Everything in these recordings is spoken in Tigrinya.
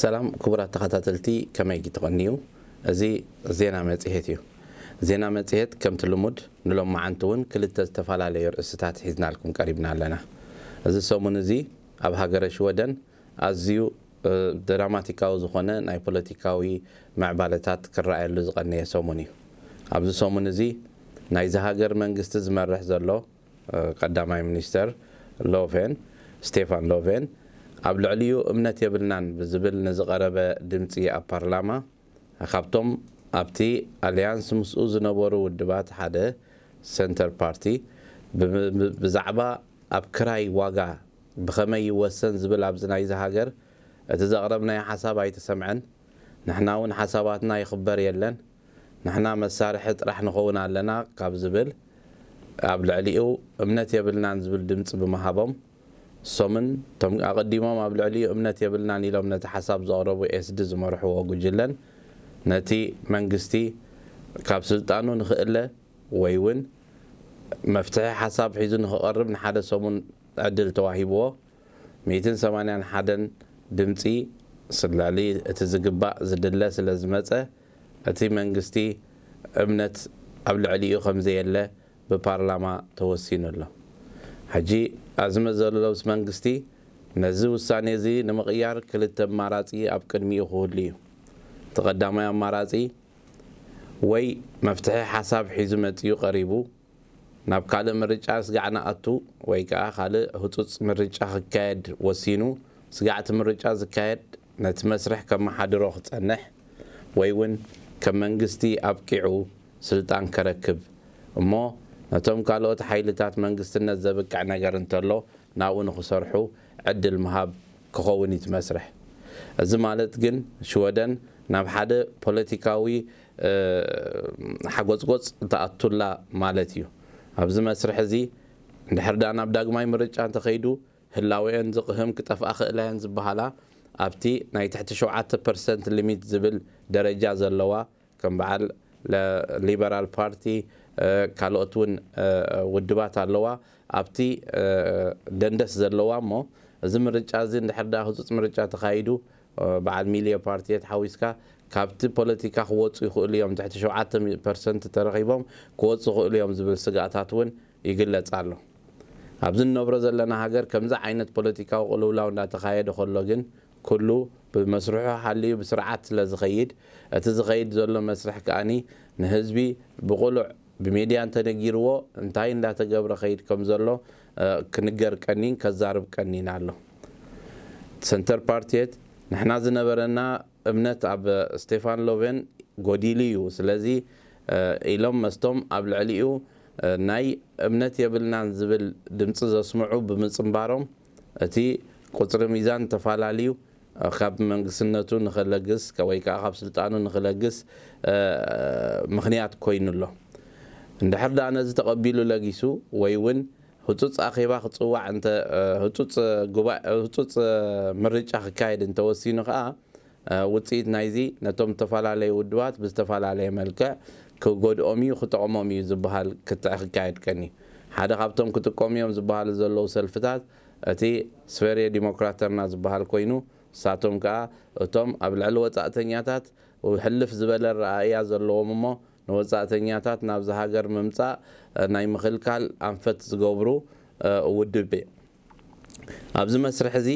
ሰላም ክቡራት ተኸታተልቲ፣ ከመይ ትቐንዩ? እዚ ዜና መጽሔት እዩ። ዜና መጽሔት ከምቲ ልሙድ ንሎማዓንቲ እውን ክልተ ዝተፈላለዩ ርእስታት ሒዝናልኩም ቀሪብና ኣለና። እዚ ሰሙን እዚ ኣብ ሃገረ ሽወደን ኣዝዩ፣ እ፣ ድራማቲካዊ ዝኾነ ናይ ፖለቲካዊ ምዕባለታት ክረኣየሉ ዝቐነየ ሰሙን እዩ። ኣብዚ ሰሙን እዚ ናይዚ ሃገር መንግስቲ ዝመርሕ ዘሎ፣ እ፣ ቀዳማይ ሚኒስተር ሎቬን፣ ስቴፋን ሎቬን፣ ኣብ ልዕሊኡ እምነት የብልናን ብዝብል ንዝቐረበ ድምጺ ኣብ ፓርላማ፣ ካብቶም ኣብቲ ኣልያንስ ምስኡ ዝነበሩ ውድባት ሓደ፣ ሰንተር ፓርቲ፣ ብ-፣ ብ-፣ ብዛዕባ ኣብ ክራይ ዋጋ ብኸመይ ይወሰን ዝብል ኣብዚ ናይዚ ሃገር እቲ ዘቕረብናዮ ሓሳብ ኣይተሰምዐን። ንሕና እውን ሓሳባትና ይኽበር የለን፣ ንሕና መሳርሒ ጥራሕ ንኸውን ኣለና ካብ ዝብል ኣብ ልዕሊኡ እምነት የብልናን ዝብል ድምፂ ብምሃቦም፣ እሶምን እቶም ኣቐዲሞም ኣብ ልዕሊኡ እምነት የብልናን ኢሎም ነቲ ሓሳብ ዘቕረቡ ኤስዲ ዝመርሕዎ ጉጅለን ነቲ መንግስቲ ካብ ስልጣኑ ንኽእለ ወይ እውን መፍትሒ ሓሳብ ሒዙ ንኽቐርብ ንሓደ ሰሙን ዕድል ተዋሂብዎ፣ ሚእትን ሰማንያን ሓደን ድምፂ ስ-፣ ልዕሊ እቲ ዝግባእ ዝድለ ስለ ዝመፀ፣ እቲ መንግስቲ እምነት ኣብ ልዕሊኡ ከም ዘየለ ብፓርላማ ተወሲኑ ኣሎ። ሕጂ ኣብዚ ዘሎ መንግስቲ ነዚ ውሳኔ እዚ ንምቕያር ክልተ ኣማራጺ ኣብ ቅድሚኡ ክህሉ እዩ። እቲ ቀዳማይ ኣማራጺ ወይ መፍትሒ ሓሳብ ሒዙ መጺኡ ቀሪቡ፣ ናብ ካልእ ምርጫ ስጋዕ ንኣቱ ወይ ከኣ ካልእ ህጹጽ ምርጫ ክካየድ ወሲኑ፣ ስጋዕ እቲ ምርጫ ዝካየድ ነቲ መስርሕ ከመሓድሮ ክጸንሕ ወይ እውን ከም መንግስቲ ኣብቂዑ ስልጣን ከረክብ እሞ ነቶም ካልኦት ሓይልታት መንግስትነት ዘብቅዕ ነገር እንተሎ ናብኡ ንኽሰርሑ ዕድል ምሃብ ክኸውን እዩ እቲ መስርሕ። እዚ ማለት ግን ሽወደን ናብ ሓደ ፖለቲካዊ፣ እ፣ ሓጎጽጎጽ ትኣቱላ ማለት እዩ። ኣብዚ መስርሕ እዚ እንድሕር ደኣ ናብ ዳግማይ ምርጫ እንተኸይዱ ህላዌአን ዝቕህም ክጠፍኣ ክእላ እየን ዝበሃላ ኣብቲ ናይ ትሕቲ ሸውዓተ ፐርሰንት ሊሚት ዝብል ደረጃ ዘለዋ ከም በዓል ለ-፣ ሊበራል ፓርቲ፣ እ፣ ካልኦት እውን፣ እ፣ ውድባት ኣለዋ። ኣብቲ፣ እ፣ ደንደስ ዘለዋ እሞ እዚ ምርጫ እዚ እንድሕር ደኣ ህጹጽ ምርጫ ተኻይዱ፣ እ፣ በዓል ሚልዮ ፓርቲየት ሓዊስካ ካብቲ ፖለቲካ ክወጹ ይኽእሉ እዮም፣ ትሕቲ ሸውዓተ ፐርሰንት ተረኺቦም ክወጹ ይኽእሉ እዮም ዝብል ስግኣታት እውን ይግለጽ ኣሎ። ኣብዚ እንነብሮ ዘለና ሃገር ከምዚ ዓይነት ፖለቲካዊ ቅልውላው እንዳተኻየደ ከሎ ግን ኩሉ ብመስርሑ ሓልዩ ብስርዓት ስለ ዝኸይድ፣ እቲ ዝኸይድ ዘሎ መስርሕ ከኣኒ ንህዝቢ ብቕሉዕ ብሜድያ እንተነጊርዎ እንታይ እንዳተገብረ ኸይድ ከም ዘሎ፣ እ፣ ክንገር ቀኒን ከዛርብ ቀኒን ኣሎ። ሰንተር ፓርቲየት ንሕና ዝነበረና እምነት ኣብ ስቴፋን ሎቬን ጎዲሉ እዩ። ስለዚ፣ እ፣ ኢሎም መስቶም ኣብ ልዕሊኡ፣ እ፣ ናይ እምነት የብልናን ዝብል ድምፂ ዘስምዑ ብምፅንባሮም እቲ ቁፅሪ ሚዛን ተፈላለዩ፣ እ፣ ካብ መንግስነቱ ንኽለግስ ከ-፣ ወይ ከዓ ካብ ስልጣኑ ንኽለግስ፣ እ፣ ምኽንያት ኮይኑ ኣሎ። እንድሕር ደኣ ነዚ ተቐቢሉ ለጊሱ ወይ እውን ህፁፅ ኣኼባ ክፅዋዕ እንተ፣ እ፣ ህፁፅ ጉባኤ፣ ህፁፅ ምርጫ ክካየድ እንተወሲኑ ከዓ፣ እ፣ ውፅኢት ናይዚ ነቶም ዝተፈላለዩ ውድባት ብዝተፈላለየ መልክዕ ክጎድኦም እዩ፣ ክጠቕሞም እዩ ዝበሃል ክትዕ ክካየድ ቀኒ። ሓደ ካብቶም ክጥቀሙ እዮም ዝበሃሉ ዘለዉ ሰልፍታት እቲ ስቨርየ ዲሞክራተርና ዝበሃል ኮይኑ፣ ንሳቶም ከዓ እቶም ኣብ ልዕሊ ወፃእተኛታት ሕልፍ ዝበለ ረኣእያ ዘለዎም እሞ ንወፃእተኛታት ናብዚ ሃገር ምምፃእ፣ እ፣ ናይ ምኽልካል ኣንፈት ዝገብሩ፣ እ፣ ውድብ እዩ። ኣብዚ መስርሕ እዚ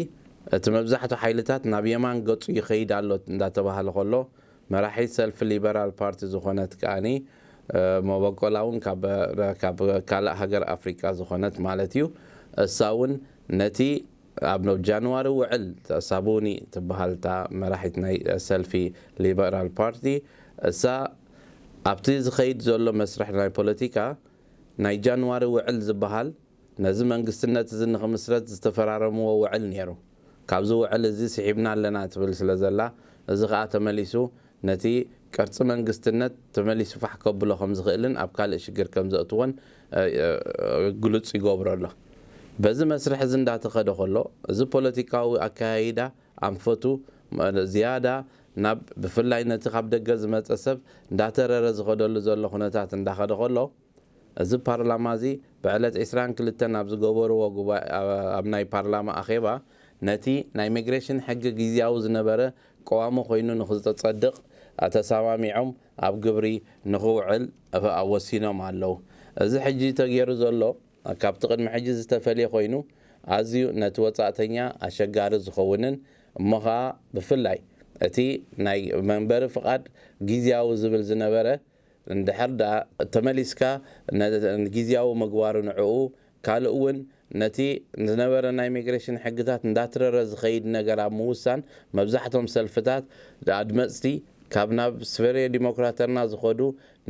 እቲ መብዛሕትኡ ሓይልታት ናብ የማን ገጹ ይኸይድ ኣሎ እንዳተባሃለ ከሎ፣ መራሒት ሰልፊ ሊበራል ፓርቲ ዝኾነት ከኣኒ፣ እ፣ መበቆላ እውን ካብ፣ ካብ ካልእ ሃገር ኣፍሪቃ ዝኾነት ማለት እዩ። እሳ እውን ነቲ ኣብ ጃንዋሪ ውዕል፣ ሳቡኒ ትበሃል እታ መራሒት ናይ ሰልፊ ሊበራል ፓርቲ፣ እሳ ኣብቲ ዝኸይድ ዘሎ መስርሕ ናይ ፖለቲካ ናይ ጃንዋሪ ውዕል ዝበሃል ነዚ መንግስትነት እዚ ንኽምስረት ዝተፈራረምዎ ውዕል ነይሩ። ካብዚ ውዕል እዚ ስዒብና ኣለና ትብል ስለ ዘላ፣ እዚ ኸኣ ተመሊሱ ነቲ ቅርጺ መንግስትነት ተመሊሱ ፋሕ ከብሎ ከም ዝኽእልን ኣብ ካልእ ሽግር ከም ዘእትዎን፣ እ፣ እ፣ ግሉጽ ይገብሮ ኣሎ። በዚ መስርሕ እዚ እንዳተኸደ ከሎ፣ እዚ ፖለቲካዊ ኣከያይዳ ኣንፈቱ፣ ም-፣ ዝያዳ ናብ ብፍላይ ነቲ ካብ ደገ ዝመጸ ሰብ እንዳተረረ ዝኸደሉ ዘሎ ኩነታት እንዳኸደ ከሎ፣ እዚ ፓርላማ እዚ ብዕለት ዕስራን ክልተን ኣብ ዝገበርዎ ጉባኤ፣ ኣብ ናይ ፓርላማ ኣኼባ፣ ነቲ ናይ ኢሚግሬሽን ሕጊ ግዝያዊ ዝነበረ ቀዋሚ ኮይኑ ንኽጸድቕ ተሰማሚዖም ኣብ ግብሪ ንኽውዕል ወሲኖም ኣለዉ። እዚ ሕጂ ተገይሩ ዘሎ ካብቲ ቅድሚ ሕጂ ዝተፈልየ ኮይኑ፣ ኣዝዩ ነቲ ወጻእተኛ ኣሸጋሪ ዝኸውንን እሞ ኸኣ ብፍላይ እቲ ናይ መንበሪ ፍቓድ ግዝያዊ ዝብል ዝነበረ፣ እንድሕር ደኣ ተመሊስካ ነ-፣ ግዝያዊ ምግባሩ ንዕኡ፣ ካልእ እውን ነቲ ዝነበረ ናይ ኢሚግሬሽን ሕግታት እንዳትረረ ዝኸይድ ነገር ኣብ ምውሳን፣ መብዛሕቶም ሰልፍታት ኣድመጽቲ ካብ ናብ ስቨርየ ዲሞክራተርና ዝኸዱ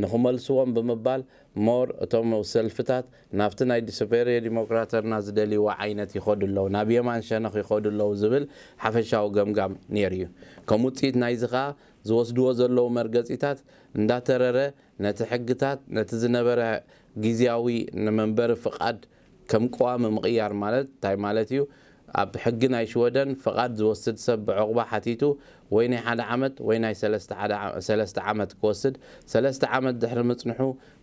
ንኽመልስዎም ብምባል፣ ሞር እቶም ሰልፍታት ናብቲ ናይ ስቨርየ ዲሞክራተርና ዝደልይዎ ዓይነት ይኸዱ ኣለዉ፣ ናብ የማን ሸነኽ ይኸዱ ኣለዉ ዝብል ሓፈሻዊ ገምጋም ነይሩ እዩ። ከም ውጽኢት ናይዚ ኸኣ ዝወስድዎ ዘለዉ መርገጺታት እንዳተረረ ነቲ ሕግታት፣ ነቲ ዝነበረ ግዝያዊ ንመንበሪ ፍቓድ ከም ቀዋሚ ምቕያር ማለት እንታይ ማለት እዩ? ኣብ ሕጊ ናይ ሽወደን ፍቓድ ዝወስድ ሰብ ብዕቑባ ሓቲቱ ወይ ናይ ሓደ ዓመት ወይ ናይ ሰለስተ ሓደ ዓ-፣ ሰለስተ ዓመት ክወስድ፣ ሰለስተ ዓመት ድሕሪ ምጽንሑ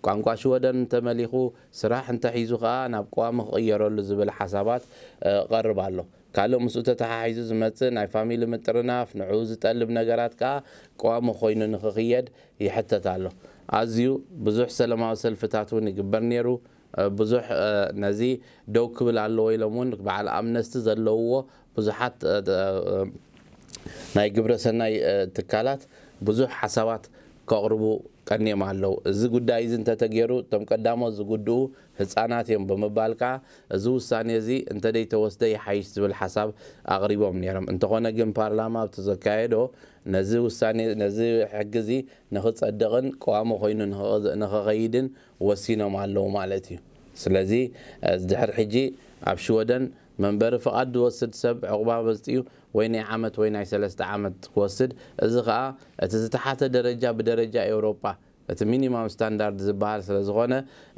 ቋንቋ ሽወደን እንተመሊኹ፣ ስራሕ እንተሒዙ ከኣ ናብ ቀዋሚ ክቕየረሉ ዝብል ሓሳባት፣ እ፣ ቀርብ ኣሎ። ካልእ ምስኡ ተተሓሒዙ ዝመጽእ ናይ ፋሚሊ ምጥርናፍ፣ ንዕኡ ዝጠልብ ነገራት ከኣ ቀዋሚ ኮይኑ ንኽኽየድ ይሕተት ኣሎ። ኣዝዩ ብዙሕ ሰለማዊ ሰልፍታት እውን ይግበር ነይሩ። እ፣ ብዙሕ፣ እ፣ ነዚ ደው ክብል ኣለዎ ኢሎም እውን በዓል ኣምነስቲ ዘለውዎ ብዙሓት፣ እ፣ እ፣ ናይ ግብረ ሰናይ፣ እ፣ ትካላት ብዙሕ ሓሳባት ከቕርቡ ቀንዮም ኣለዉ። እዚ ጉዳይ እዚ እንተተገይሩ እቶም ቀዳሞት ዝጉድኡ ህጻናት እዮም ብምባል ከኣ እዚ ውሳኔ እዚ እንተደይተወስደ ይሓይሽ ዝብል ሓሳብ ኣቕሪቦም ነይሮም። እንተኾነ ግን ፓርላማ ኣብቲ ዘካየዶ ነዚ ውሳኔ፣ ነዚ ሕጊ እዚ ንኽጸድቕን ቀዋሚ ኮይኑ ንኽቐ-፣ ንኽኸይድን ወሲኖም ኣለዉ ማለት እዩ። ስለዚ፣ እ፣ ድሕሪ ሕጂ ኣብ ሽወደን መንበሪ ፍቓድ ዝወስድ ሰብ ዕቑባ መጽኡ ወይ ናይ ዓመት ወይ ናይ ሰለስተ ዓመት ክወስድ፣ እዚ ኸኣ እቲ ዝተሓተ ደረጃ ብደረጃ ኤውሮጳ እቲ ሚኒማም ስታንዳርድ ዝበሃል ስለ ዝኾነ፣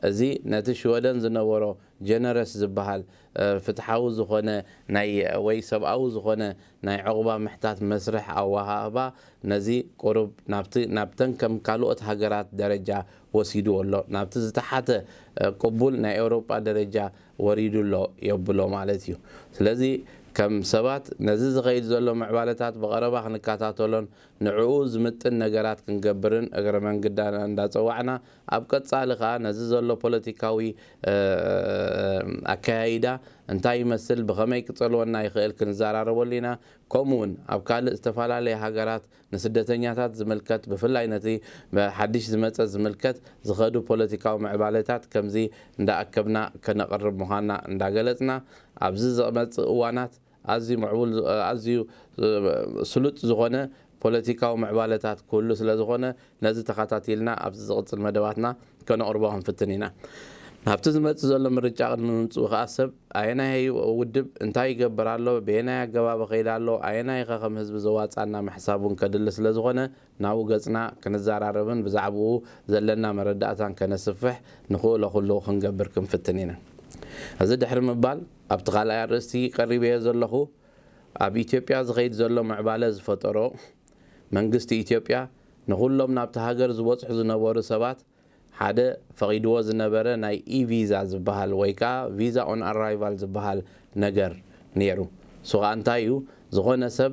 እዚ ነቲ ሽወደን ዝነበሮ ጀነረስ ዝበሃል፣ እ፣ ፍትሓዊ ዝኾነ ናይ፣ ወይ ሰብኣዊ ዝኾነ ናይ ዕቑባ ምሕታት መስርሕ ኣወሃህባ ነዚ ቁሩብ ናብቲ፣ ናብተን ከም ካልኦት ሃገራት ደረጃ ወሲድዎ ኣሎ። ናብቲ ዝተሓተ፣ እ፣ ቅቡል ናይ ኤውሮጳ ደረጃ ወሪዱ ኣሎ የብሎ ማለት እዩ። ስለዚ ከም ሰባት ነዚ ዝኸይድ ዘሎ ምዕባለታት ብቐረባ ክንከታተሎን ንዕኡ ዝምጥን ነገራት ክንገብርን እግረ መንገድና እንዳጸዋዕና፣ ኣብ ቀጻሊ ከኣ ነዚ ዘሎ ፖለቲካዊ፣ እ፣ ኣከያይዳ እንታይ ይመስል፣ ብኸመይ ክጸልወና ይኽእል ክንዘራረበሉ ኢና። ከምኡ እውን ኣብ ካልእ ዝተፈላለየ ሃገራት ንስደተኛታት ዝምልከት፣ ብፍላይ ነቲ ሓድሽ ዝመጸ ዝምልከት ዝኸዱ ፖለቲካዊ ምዕባለታት ከምዚ እንዳኣከብና ከነቕርብ ምዃንና እንዳገለጽና፣ ኣብዚ ዝመጽእ እዋናት ኣዝዩ ምዕቡል፣ ኣዝዩ፣ እ፣ ስሉጥ ዝኾነ ፖለቲካዊ ምዕባለታት ክህሉ ስለ ዝኾነ፣ ነዚ ተኸታቲልና ኣብዚ ዝቕጽል መደባትና ከነቕርቦ ክንፍትን ኢና። ናብቲ ዝመጽእ ዘሎ ምርጫ ቅድሚ ምምጽኡ ከኣ ሰብ ኣየናይ ውድብ እንታይ ይገብር ኣሎ፣ በየናይ ኣገባብ ይኸይድ ኣሎ፣ ኣየናይ ከ ከም ህዝቢ ዘዋጻና ምሕሳብ እውን ከድሊ ስለ ዝኾነ፣ ናብኡ ገጽና ክንዘራረብን ብዛዕባኡ ዘለና መረዳእታን ከነስፍሕ ንኽእሎ ኩሉ ክንገብር ክንፍትን ኢና። እዚ ድሕሪ ምባል፣ ኣብቲ ካልኣይ ኣርእስቲ ቀሪበዮ ዘለኹ፣ ኣብ ኢትዮጵያ ዝኸይድ ዘሎ ምዕባለ ዝፈጠሮ፣ መንግስቲ ኢትዮጵያ ንኹሎም ናብቲ ሃገር ዝበጽሑ ዝነበሩ ሰባት ሓደ ፈቒድዎ ዝነበረ ናይ ኢ-ቪዛ ዝበሃል ወይ ከኣ ቪዛ ኦን ኣራይቫል ዝበሃል ነገር ነይሩ። እሱ ኸኣ እንታይ እዩ? ዝኾነ ሰብ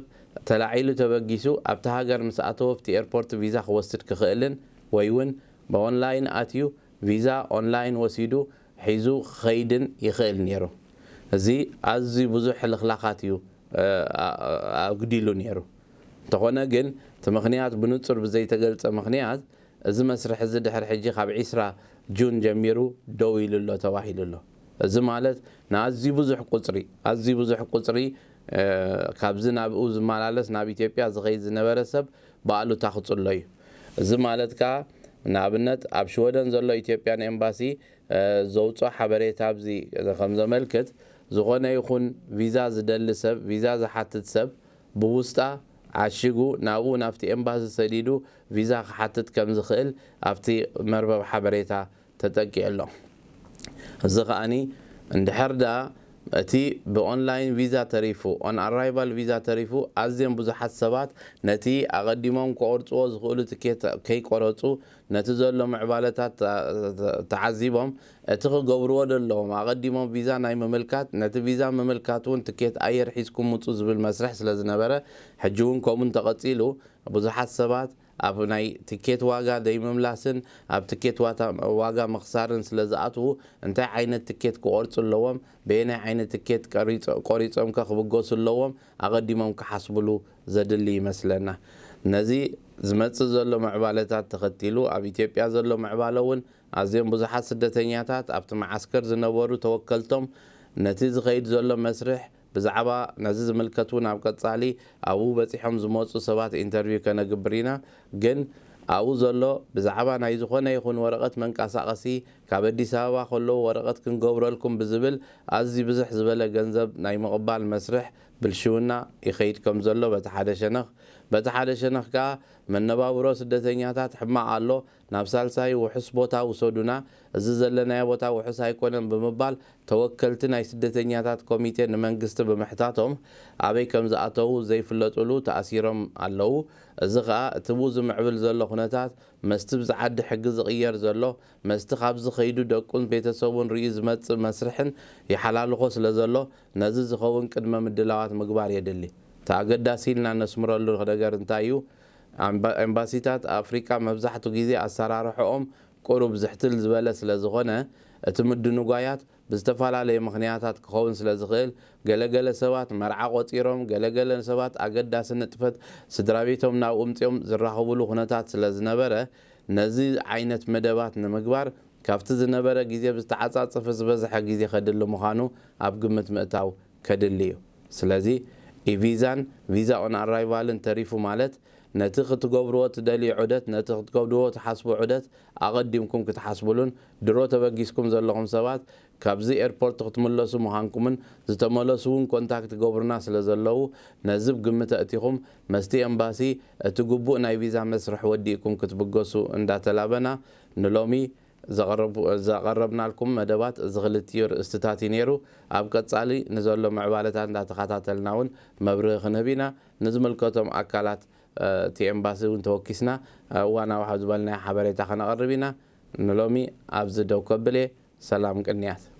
ተላዒሉ ተበጊሱ ኣብቲ ሃገር ምስ ኣተወ ኣብቲ ኤርፖርት ቪዛ ክወስድ ክኽእልን ወይ እውን ብኦንላይን ኣትዩ ቪዛ ኦንላይን ወሲዱ ሒዙ ክኸይድን ይኽእል ነይሩ። እዚ ኣዝዩ ብዙሕ ሕልኽላኻት እዩ፣ እ፣ ኣ-፣ ኣጉዲሉ ነይሩ። እንተኾነ ግን እቲ ምኽንያት ብንጹር ብዘይተገልጸ ምኽንያት እዚ መስርሕ እዚ ድሕሪ ሕጂ ካብ ዒስራ ጁን ጀሚሩ ደው ኢሉ ኣሎ ተባሂሉ ኣሎ። እዚ ማለት ንኣዝዩ ብዙሕ ቁጽሪ፣ ኣዝዩ ብዙሕ ቁጽሪ፣ እ፣ ካብዚ ናብኡ ዝመላለስ ናብ ኢትዮጵያ ዝኸይድ ዝነበረ ሰብ ብኣሉታ ክጽሎ እዩ። እዚ ማለት ከኣ ንኣብነት ኣብ ሽወደን ዘሎ ኢትዮጵያን ኤምባሲ፣ እ፣ ዘውጽኦ ሓበሬታ ኣብዚ ከም ዘመልክት፣ ዝኾነ ይኹን ቪዛ ዝደሊ ሰብ፣ ቪዛ ዝሓትት ሰብ ብውስጣ ዓሺጉ ናብኡ ናብቲ ኤምባሲ ሰዲዱ ቪዛ ክሓትት ከም ዝኽእል ኣብቲ መርበብ ሓበሬታ ተጠቂዑ ኣሎ። እዚ ከኣኒ እንድሕር ደኣ እቲ ብኦንላይን ቪዛ ተሪፉ፣ on arrival visa ተሪፉ፣ ኣዝዮም ብዙሓት ሰባት ነቲ ኣቐዲሞም ክቖርጽዎ ዝኽእሉ ትኬት ከይቆረጹ፣ ነቲ ዘሎ ምዕባለታት ተዓዚቦም፣ እቲ ክገብርዎ ዘለዎም ኣቐዲሞም ቪዛ ናይ ምምልካት፣ ነቲ ቪዛ ምምልካት እውን ትኬት ኣየር ሒዝኩም ምጹ ዝብል መስርሕ ስለ ዝነበረ፣ ሕጂ እውን ከምኡ እንተቐጺሉ፣ ብዙሓት ሰባት ኣብ ናይ ትኬት ዋጋ ዘይምምላስን ኣብ ትኬት ዋጋ ምኽሳርን ስለ ዝኣትዉ፣ እንታይ ዓይነት ትኬት ክቖርጹ ኣለዎም፣ በየናይ ዓይነት ትኬት ቆሪጾም ከ ክብገሱ ኣለዎም፣ ኣቐዲሞም ክሓስብሉ ዘድሊ ይመስለና። ነዚ ዝመጽእ ዘሎ ምዕባለታት ተኸቲሉ፣ ኣብ ኢትዮጵያ ዘሎ ምዕባለ እውን ኣዝዮም ብዙሓት ስደተኛታት ኣብቲ መዓስከር ዝነበሩ ተወከልቶም ነቲ ዝኸይድ ዘሎ መስርሕ ብዛዕባ ነዚ ዝምልከት እውን ኣብ ቀጻሊ ኣብኡ በጺሖም ዝመጹ ሰባት ኢንተርቪው ከነግብር ኢና። ግን ኣብኡ ዘሎ ብዛዕባ ናይ ዝኾነ ይኹን ወረቐት መንቀሳቐሲ ካብ ኣዲስ ኣበባ ከለዉ ወረቐት ክንገብረልኩም ብዝብል ኣዝዩ ብዝሕ ዝበለ ገንዘብ ናይ ምቕባል መስርሕ ብልሽውና ይኸይድ ከም ዘሎ በቲ ሓደ ሸነኽ፣ በቲ ሓደ ሸነኽ ከኣ መነባብሮ ስደተኛታት ሕማቕ ኣሎ፣ ናብ ሳልሳይ ውሑስ ቦታ ውሰዱና፣ እዚ ዘለናዮ ቦታ ውሑስ ኣይኮነን ብምባል ተወከልቲ ናይ ስደተኛታት ኮሚቴ ንመንግስቲ ብምሕታቶም ኣበይ ከም ዝኣተዉ ዘይፍለጡሉ ተኣሲሮም ኣለዉ። እዚ ከኣ እቲ ብኡ ዝምዕብል ዘሎ ኩነታት መስቲ ብዝዓዲ ሕጊ ዝቕየር ዘሎ መስቲ ካብ ዝኸይዱ ደቁን ቤተሰቡን ርእዩ ዝመጽእ መስርሕን ይሓላልኾ ስለ ዘሎ ነዚ ዝኸውን ቅድመ ምድላዋት ምግባር የድሊ። እቲ ኣገዳሲ ኢልና ነስምረሉ ነገር እንታይ እዩ? ኣምባ- ኤምባሲታት ኣፍሪቃ መብዛሕቱ ግዜ ኣሰራርሕኦም ቁሩብ ዝሕትል ዝበለ ስለ ዝኾነ እቲ ምድንጓያት ብዝተፈላለየ ምኽንያታት ክኸውን ስለ ዝኽእል ገለገለ ሰባት መርዓ ቆጺሮም፣ ገለገለ ሰባት ኣገዳሲ ንጥፈት ስድራ ቤቶም ናብ እምጽኦም ዝራኸብሉ ኩነታት ስለ ዝነበረ ነዚ ዓይነት መደባት ንምግባር ካብቲ ዝነበረ ግዜ ብዝተዓጻጸፈ ዝበዝሐ ግዜ ከድሊ ምዃኑ ኣብ ግምት ምእታው ከድሊ እዩ። ስለዚ ኢቪዛን ቪዛ ኦን ኣራይቫልን ተሪፉ ማለት ነቲ ክትገብርዎ ትደልዩ ዑደት፣ ነቲ ክትገብርዎ ትሓስቡ ዑደት ኣቐዲምኩም ክትሓስብሉን ድሮ ተበጊስኩም ዘለኹም ሰባት ካብዚ ኤርፖርት ክትምለሱ ምዃንኩምን ዝተመለሱ እውን ኮንታክት ገብሩና ስለ ዘለዉ ነዚ ብ ግምት ኣእቲኹም መስቲ ኤምባሲ እቲ ግቡእ ናይ ቪዛ መስርሕ ወዲእኩም ክትብገሱ እንዳተላበና ንሎሚ ዘቐረብናልኩም መደባት እዚ ክልቲኡ ርእስትታት እዩ ነይሩ። ኣብ ቀጻሊ ንዘሎ ምዕባለታት እንዳተኸታተልና እውን መብርሂ ክንህብ ኢና። ንዝምልከቶም ኣካላት እቲ ኤምባሲ እውን ተወኪስና እዋናዊ ካብ ዝበልናዮ ሓበሬታ ከነቐርብ ኢና። ንሎሚ ኣብዚ ደው ከብል እየ። ሰላም ቅንያት።